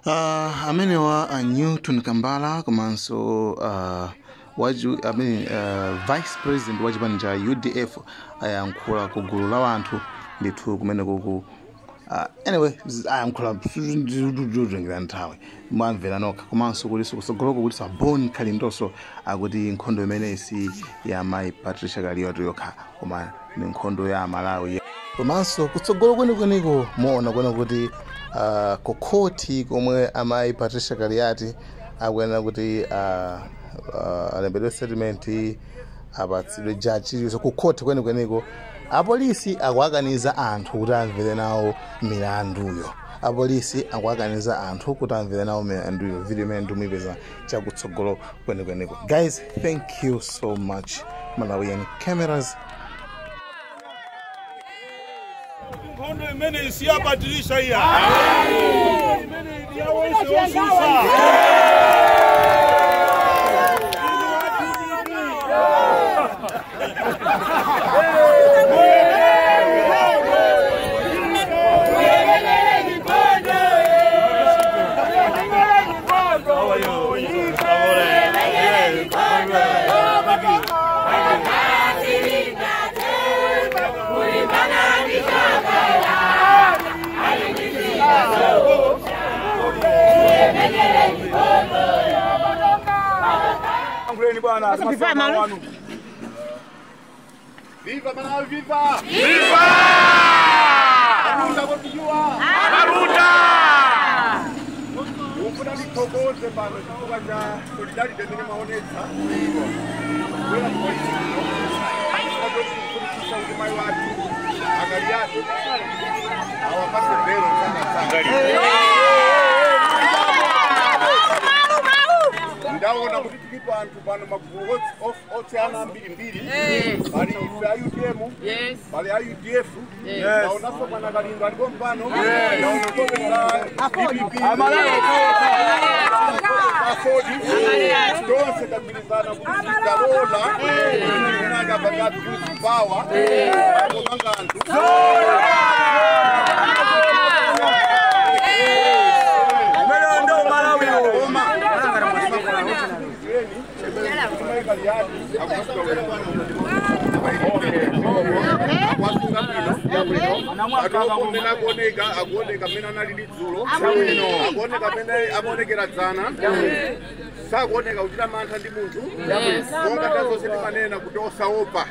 Amenewa a Newton Kambala komanso waju, amene, vice president wa chipani cha UDF ayankhula ku gulu la anthu ndithu kumene kuku. Anyway, ayankhula zengera nthawi, mwamvera nokha. Komanso kuliso kutsogoloko kuti a Bon Kalindonso akuti nkhondo imene si ya mayi Patricia Kaliati yokha, koma ni nkhondo ya Malawi. Komanso kutsogolo kwenikweniko muona kuona kuti kukhoti komwe amayi Patricia Kaliati akuyenera kuti alembedwe statement, apatsidwe jaji, so kukhoti kwenikweniko apolisi akuakaniza anthu kuti amvere nawo milanduyo. Apolisi akuakaniza anthu kuti amvere nawo milanduyo. Video imene ndimuyipeza chakutsogolo kwenikweniko. Guys, thank you so much. Malawian Cameras. Nkhondo imene si ya Patricia iya, imene ndi ya wonse osusa. Anguleni bwana. Viva Malawi, viva! Viva! Aruta kotijua! Aruta! Ufuna nithokoze pano chifukwa cha solidarity imene mwaonetsa. Kubwera ku polisi kuno. Kufunikisa kuti mayi wathu Akaliati awapase belo msangamsanga. Ndaona kuti tilipo anthu pano magulu osiyana ambirimbiri. Pali ife a UTM, pali a UDF, ndaonanso bwana Kalindo alipo mpano, ndaona kopera DPP, Afodi, tonse tagwirizana kuti talola kunanga pakati youth power komanga anthu. Akuoneka akuoneka mene analili dzulo, akuoneka mene amaonekera dzana, sakuoneka kuchita mantha ndi munthu. Monga tazonse timanena kuti osaopa.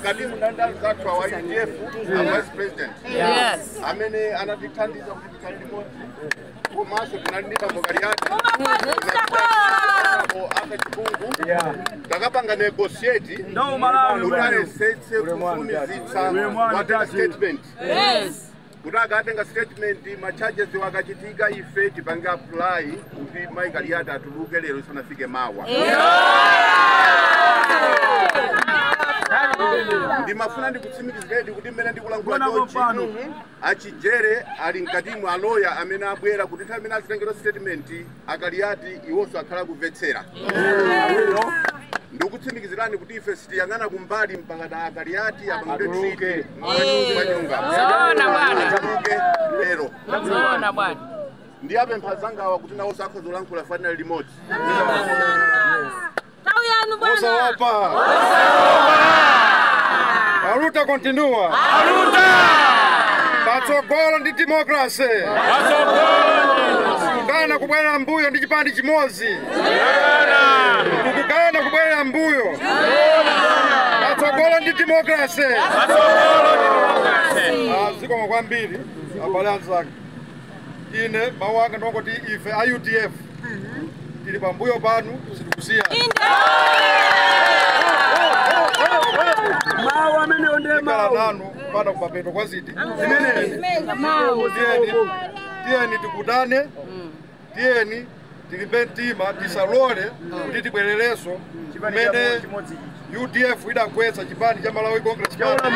Kadimu ndandazathu wa UDF, a vice president amene anatithandiza kuti tikhale limodzi, komanso tinali ndi bambo Kaliati aka chikungu takapanga negotiate kuti alesetse kufunizitsa watenga statement, kuti akatenga statement ma charges wakachitika ife tipange apply kuti mayi Kaliati atuluke lero isanafike mawa. Ndimafuna ndikutsimikizireni kuti mmene ndikulankhula chonchi, achijere ali mkatimu, aloya amene abwera kuti nthawi imene azitengera statement Akaliati iwonso akhala kumvetsera. Ndikutsimikizirani kuti ife sitiyang'ana kumbali mpaka Akaliati apangidwe treat atuluke lero. Ndi apempha zangawa kuti nawonso akhoza kulankhula fanali limodzi. Osaopa! Aruta continua! Aruta! Patsogolo ndi democracy! Patsogolo! Kukana kubwera mbuyo ndi chipani chimodzi! Kukana kubwera mbuyo! Patsogolo ndi democracy! Patsogolo ndi democracy! Zikomo kwambiri abale anzanga. Ine mawu anga ndongoti ife a UDF tili pambuyo panu, sitikusiya. Mawu amene onde Tikhala nanu mpaka kumapeto kwa ziti. Tiyeni tikutane, tiyeni tilimbe mtima, tisalole kuti tibwererenso kumene UDF idagwetsa chipani cha Malawi Congress Party.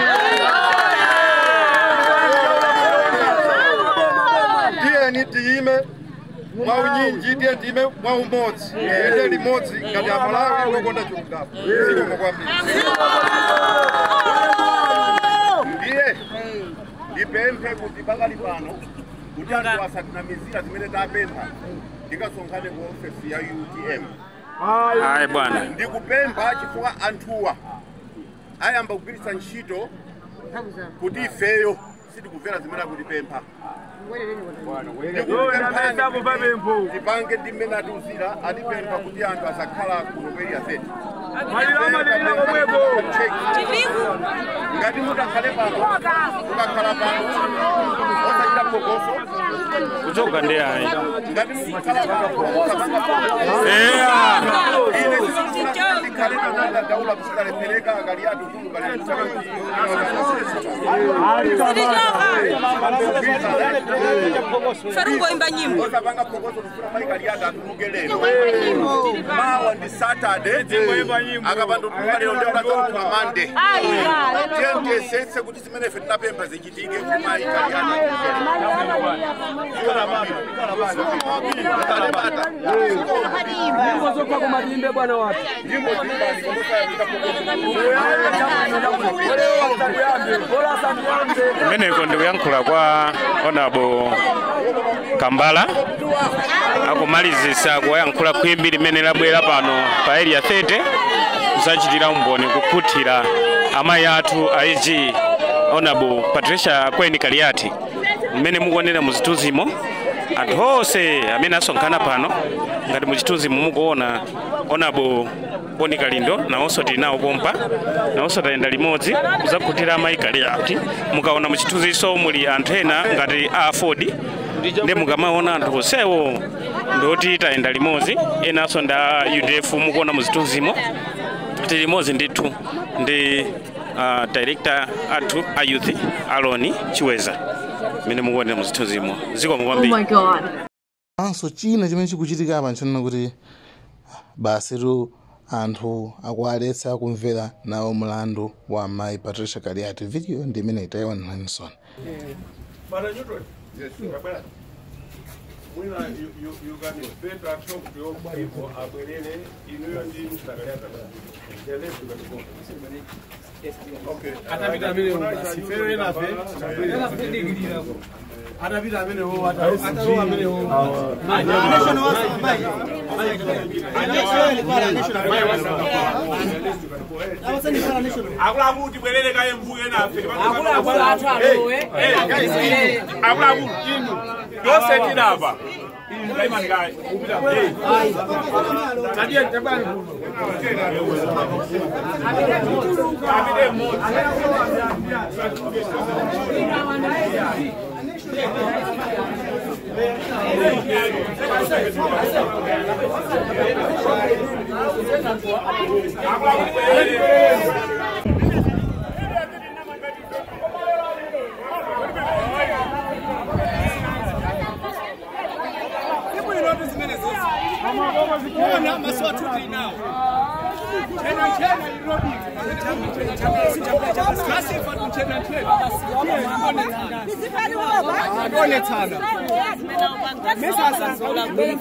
Tiyeni tiyime mwaunyinji, tiyeni tiyime mwaumodzi, tiyende limodzi ngati Amalawi okonda chilungamo. Zikomo kwambiri. Ndiye Tipemphe kuti pakali pano kuti anthu asatinamizira zimene tapempha tikasonkhane ku ofesi ya UTM. Ayi bwana. Ndikupempha chifukwa anthuwa ayamba kugwiritsa ntchito kuti ifeyo sitikumvera zimene akutipempha. Tipange ndi mmene atiuzira, atipempha kuti anthu asakhala kuno ku area 30. Ngati mutakhale pano, mukakhala pano osachita phokoso. Kuchoka ndi ayi. Ngati mukakhala pano osapanga phokoso. Ine sindikufuna ndikhale ndandaula kusikalephereka akali athu kutuluka lero. Farungo imba nyimbo. Osapanga phokoso kufuna mayi Kaliati atuluke lero. Mawa ndi Saturday. Akapandotuluka lero ndiye akadzatuluka Monday. Tiyesetse kuti zimene ife tinapempha zichitike kuti mayi Kaliati Nyimbo zokha kumatimbe bwana watu. Nyimbo zimbali Kumeneko ndikuyankhula kwa Honorable Kambala akumalizisa kuyankhula khwimbi limene labwera pano pa area 30 kusachitira umboni kukhutira amayi athu a AG Honorable Patricia Kweni Kaliati. Mmene mukuonera muzithunzimo anthu onse amene asonkhana pano ngati muchithunzimo mukuona Honorable Boni Kalindo nawonso tili nawo pompa, nawonso tayenda limodzi kuzakhutira amayi Kaliati. Mukaona muchithunziso muli anthu ena ngati a Ford, ndi mukamaona anthu onsewo ndoti tayenda limodzi, enanso nda UDF mukuona muzithunzimo tili limodzi ndithu ndi director athu a youth Aloni Chiweza mmene mukuonera muzithunzimo. Zikomo kwambiri. Oh my God. Anso china chimene chikuchitika apa nchonena kuti basitu anthu akuwaletsa kumvera nawo mlandu wa mayi Patricia Kaliati. Video ndi imene itayiona Nelson. Bwana Newton. Yes. Mwina you can better talk to your people abwerere inuyo ndi Mr. Kaliati. Okay. Atapita amene basi. Enafe. Atapita amene wo atalowa amene wo. Akuluakulu tibwerere kaye mvuke enafe. Akuluakulu athu alowe. Akuluakulu inu. Yonse tinapa. Inu kaye. Tadiye tabani kuno. Apite mmodzi.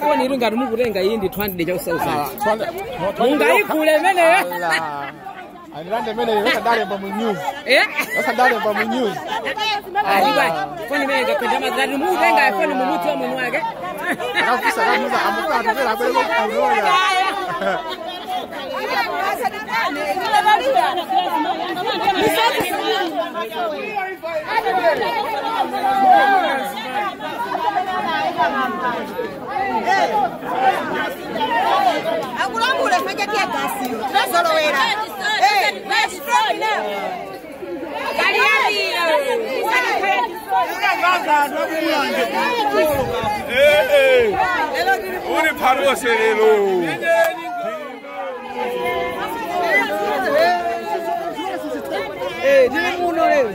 Foni iri ngati mukutenga iyi ndi 200 cha 1000. Mungaigule imeneyo. Andilande imeneyo yosadale mu news. Eh? Yosadale mu news. Ali bwana, foni imene ngapenda ngati mukutenga foni mumutsi wa mwini wake. Akafusa kamuza amukatu pera abwere kuona. Akulambula fanya kia gasi. Tunazolowera. Eh, Uri parose lero. Eh, ndiri muno lero.